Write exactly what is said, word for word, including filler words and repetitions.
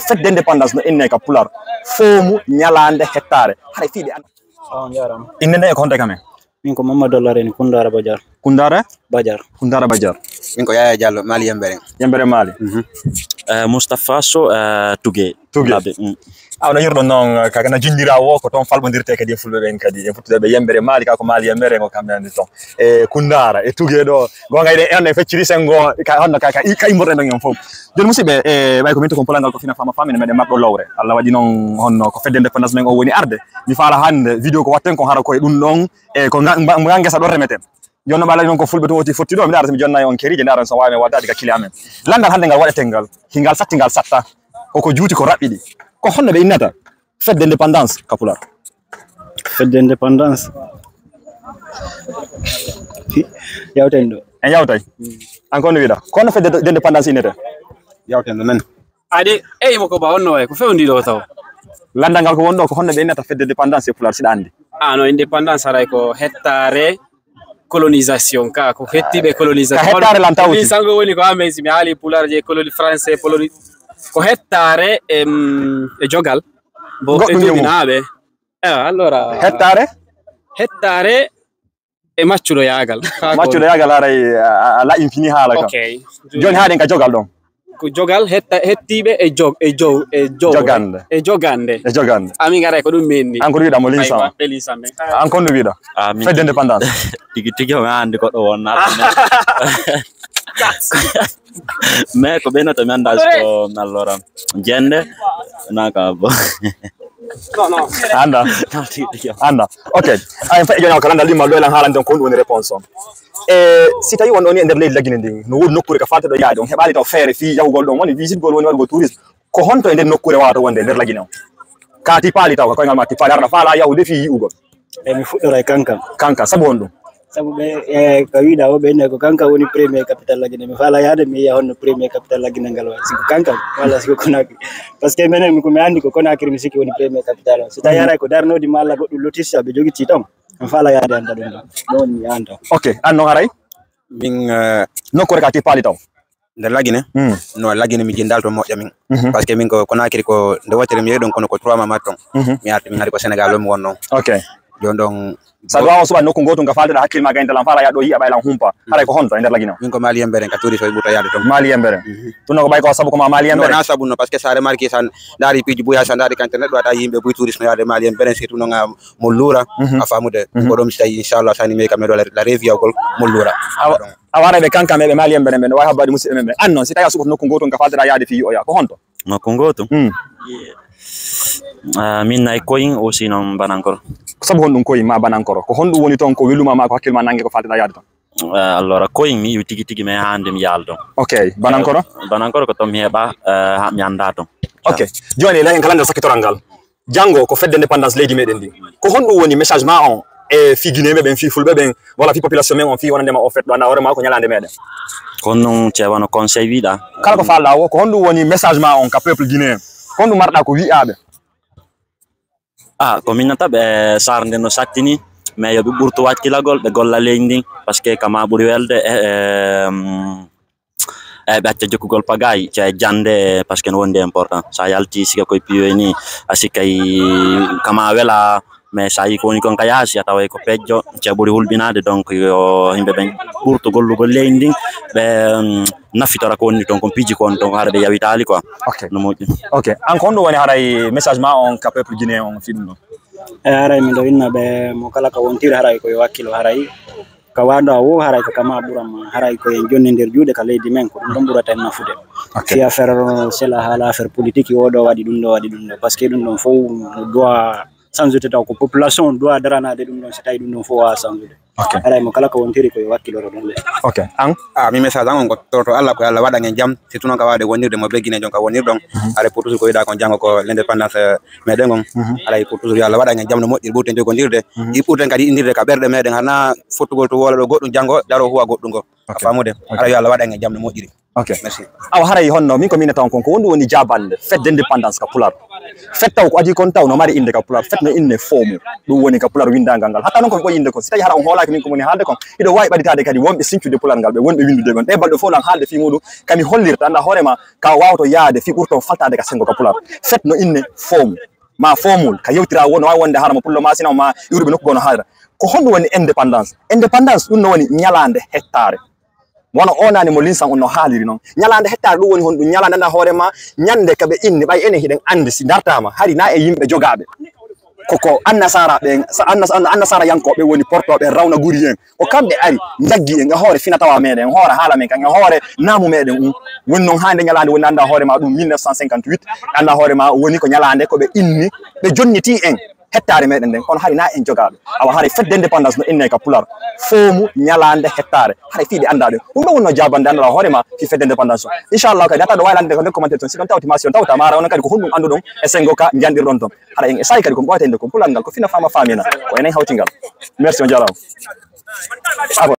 Fête d'indépendance no innee ka Pulaar. Foomu ñalaande hettaare. Haray fii ɓe annda. On jarama. Innde nde e ko honto e ka men? Min ko Mamadou Lareni, Kundara Badiar. Kundara? Badiar. Kundara Badiar. Min ko Yaya Diallo, Mali Yembere. Yembere Mali. Mhm. Eh, Moustapha Sow, eh, Tougué. Tougué. Labe, mm. Aw, no yirɗon noon, ka, na jinndira wo, ko toon falɓondirte kadi e Fulɓe ɓen kadi, e Futtudooɓe Yembere Mali, ka ko Mali Yembere ngo kamɓe anndi toon. E Kundara, e Tougué ɗo, goonga eɗen, en e fecciri sen ngo, ka, honno ka, ka, ka immorɗen ɗon en fof. Jooni musidɓe, e, ɓay ko min to kon Pulaar ngal ko fina fama famine, meɗen maɓɓo lowre. Allah waɗi noon honno ko fedde indépendance men o woni arde. Mi faala hannde, vidéo ko watten kon hara ko e ɗum ɗon, e ko nga, nga, nga ngesa ɗo remeten. Jooni no ɓalani noon ko Fulɓe tun woti fotti ɗo, mi ndaara so mi jonnay on kerije, ndaara so waawi mi wattaade ka kili amen. Lanndal hannde ngal waɗeten ngal, hingal satti ngal satta. Koko juuti ko raɓɓiɗi. Ko honno ɓe innata fête d'indépendance ka Pulaar? Fête d'indépendance. Yawten ɗo. En yawtay? Mm. An ko no wiɗa? Ko honno fête d'indépendance innete? Yawten ɗo nan. Ade, eyi mo ko ba honno way, ko fewndi ɗo taw. Lanndal ngal ko won ɗo, ko honno ɓe innata fête d'indépendance e Pulaar, siɗa anndi? Ah, no indépendance haray ko hettaare colonisation ka, ko hettiiɓe colonisation. Ka hettaare lan tawti. Min sango woni ko amen si mi haali Pulaar je coloni français, coloni, ko hettaare, em, e jogal. Bo e joginaaɓe. Eh, allora. Hettaare? Hettaare e maccuɗo yaagal. Maccuɗo yaagal haray a, a, a laƴin fini haala ka. Ok. Jooni haaɗen ka jogal ɗon. Ko jogal hetta-, hettiiɓe e jog-, e jow-, e jow-, jogande. E jogande. E jogande. Amin garay ko ɗum min ni. An ko ɗum wiɗa mo linsan. Aywa, ɓe linsan ɓe. An ko ɗum wiɗa? Ah, min fête d'indépendance. Tigi tigi o mi anndi goɗɗo won naata. Mais ko ɓe nata mi annda ko mi allora. Jende. Naka bo. Non, non. Anda. Non, tigi tigi o. Anda. Ok. Ay, en fayi jooni ko lanndal ɗimmal ɗo elan haalande on ko ɗum woni réponse on. E si tawi on ɗon e nder leydi Lagine ndin, no woodi nokkuure ka faalteɗo yaade, on heɓaali taw feere fii yahugol ɗon, woni visitgol, woni waɗugol tourisme. Ko honto e nder nokkuure waawata wonde e nder Lagine on? Ka tippaali taw, ka koyngal ma tippaali, hara a faalaa yahude fii yi'ugol. E mi fuɗɗora e Kankan. Kankan, sabu honɗum? Sabu ɓe, e, ka wiɗa o, ɓe ne ko Kankan woni premier capital Lagine. Mi faalaa yaade, mi yi'a honno premier capital Lagine ngal wayi. Si ko Kankan, walla si ko Conakry. Parce que menen, ko mi anndi ko Conakry mi sikki woni premier capital o. Si tawi haray ko darnoodi ma walla goɗɗum lotissé, ɓe jogiti ton. Mi faalaa yaade annda ɗum ɗon. Ɗon mi annda. Ok, an non haray? Min, eh, nokkuure ka tippaali taw? Nder Lagine? Mm. No Lagine mi jindaali to moƴƴa min. Mhm. Parce que min ko Conakry ko nde wottere mi yehi ɗon kono ko trois mois mari ton. Mhm. Mi arti min hari ko Sénégal ɗo mi wonno. Ok. Jooni ɗon. Sabu a on suɓa nokku ngootu nga faalteɗa hakkille ma gayni talan faala yaha ɗo yi'a ɓay lan humpa. Haray ko honto e nder Lagine o? Min ko Mali Yembere ka tourisme ɓurta yaade ton. Mali Yembere. Mhm. Tun no ko ɓay ko sabu ko ma Mali Yembere? Non, na sabu no, parce que sa remarqué sa ndaari piiji buya, sa ndaari ka internet ɗo a tawi yimɓe buy tourisme yaade Mali Yembere surtout no nga mo luura. Mhm. A faamude. Mhm. Ko ɗum si tawi inchallah sani mi kam mi ɗo la, la revue yawgol mo luura. Awa, awa haray ɓe Kankan ɓe Mali Yembere ɓe no wawi habbaade musidɓe men ɓe. An non si tawi a suɓoto nokku ngootu nga faalteɗa yaade fii oya ko honto? Nokku ngootu? Mm. Ah, min nayi Koyin aussi non Banankoro. Ko sabu honɗum Koyin ma Banankoro? Ko honɗum woni toon ko weluma ma ko hakkille ma nangi ko faalteɗa yaade toon? Ah, allora Koyin mi yiwi tigi tigi mais hannde mi yaali toon. Ok, Banankoro? Eh, Banankoro ko toon mi heɓa, eh, ha mi annda toon. Ok, jooni la en kala nder sakkitoral ngal. Janngo ko fête d'indépendance leydi meɗen ndi. Ko honɗum woni message ma on e fii Guinéen ɓen, fii Fulɓe ɓen, walla fii population men on, fii wonande ma o fête ɗo, annda hoore ma ko ñalaande meɗen? Ko honɗum ceewano conseil wiɗa? Kala ko faalɗa o, ko honɗum woni message ma on ka peuple guinéen? Ko honɗum marɗa ko wi'aaɓe? Ah, ko minnata ɓe sarde no sattini, mais yo ɓe ɓurtu wakkilagol, ɓe golla leydi ndin, parce que kama ɓuri welde, eh, eh, mm, eh, ɓe acca jokkugol pagayi, ce jande, parce que no wondi important. Sa yalti sika koye piyoy ni, a sikkay kama wela, mais sa yi ko woni kon ka yaasi, a taway ko pejjo, ce ɓuri hulɓinade, donc yo yimɓe ɓen ɓurtu gollugol leydi ndin, ɓe, mm, nafitora ko woni ton, kon piiji ko woni ton, ko haɗa ɓe yawitaali quoi. Ok. No moƴƴi. Ok. An ko honɗum woni haray message ma on ka peuple guinéen on fii ɗum ɗon? E haray miɗo inna ɓe mo kala ka wontiri haray ko yo wakkilo haray. Ka wando a wo haray ko kama ɓuran ma. Haray ko en jonni nder juuɗe ka leydi men ko ɗum ɗon ɓurata en nafude. Ok. Si affaire sela haala affaire politique o ɗo waɗi ɗum ɗo waɗi ɗum ɗo. Parce que ɗum ɗon fof no doit sansude taw ko population doit daranade ɗum ɗon si tawi ɗum ɗon fof wawa sansude. Ok. Haray mo kala ko wontiri ko yo wakkiloro ɗon le. Ok. An? Ah, mi message an on ko to, to Allah ko Allah waɗan en jam. Surtout noon ka wawde wonirde mo beggine jon ka wonir ɗon. Mhm. Haray pour toujours ko wiɗa kon janngo ko l'indépendance, eh, meɗen on. Mhm. Haray pour toujours yo Allah waɗan en jam no moƴƴiri ɓurten jogondirde. Mhm. I ɓurten kadi indirde ka ɓerɗe meɗen hana fottugol to wola ɗo goɗɗum janngo daro huwa goɗɗum go. Ok. A famude? Ok. Haray yo Allah waɗan en jam no moƴƴiri. Ok. Merci. Awa haray honno, min ko min tan kon, ko honɗum woni jaabande fête d'indépendance ka Pulaar? Fet taw ko adii kon taw no mari innde ka Pulaar, fet no inne foomu. Ɗum woni ka Pulaar winndaangal ngal. Hatta noon ko mi ɓooyi innde kon, si tawii hara on hoolaaki min ko mi woni haalde kon, hiɗo waawi ɓaditaade kadi wonɓe siñcude Pulaar ngal, ɓe wonɓe winndude ɓen. Ɗee balɗe fof lan haalde fii muɗum, ka mi hollirta, annda hoore ma, ka waawto yaade fii ɓurto faltaade ka senngo ka Pulaar. Fet no inne foomu, ma foomul, ka yewtira won, no waawi wonde hara mo Pullo Maasina, ma iwruɓe nokku goo no haalira. Ko honɗum woni indépendance? Indépendance, ɗum no woni ñalaande hettaare. Wano o naane mo Linsan on no haaliri noon. Ñalaande hettaare ɗum woni honɗum? Ñalaande annda hoore ma, ñande ka ɓe inni, ɓay enen hiɗen anndi si dartaama, hari na e yimɓe jogaaɓe. Ko, ko annasara ɓen, sa-, annas-, anna-, annasara yankooɓe woni portooɓe rawna guri en. Ko kamɓe ari, njaggi en e hoore fina tawa meɗen, e hoore haala men kan, e hoore naamu meɗen un. Woni noon hande ñalaande woni annda hoore ma ɗum mille neuf cent cinquante-huit, annda hoore ma woni ko ñalaande ko ɓe inni, ɓe jonniti en hettaare meɗen nden, kono hari na en jogaaɓe. Awa haray fête d'indépendance no inne ka Pulaar, foomu ñalaande hettaare. Haray fii ɓe annda ɗum. Ɗum ɗo wonno jaabande annda hoore ma fii fête d'indépendance. Inchallah kadi, hatta ɗo waawi landude ko nder commentaire ton. Si ɗon tawti ma, si on tawta ma, ara onon kadi ko honɗum annduɗon e senngo ka njanɗirɗon ton. Hara en esayi kadi ko ɓooyata innde kon Pulaar ngal, ko fina fama famina. Ko enen hawti ngal. Merci, on jaaraama.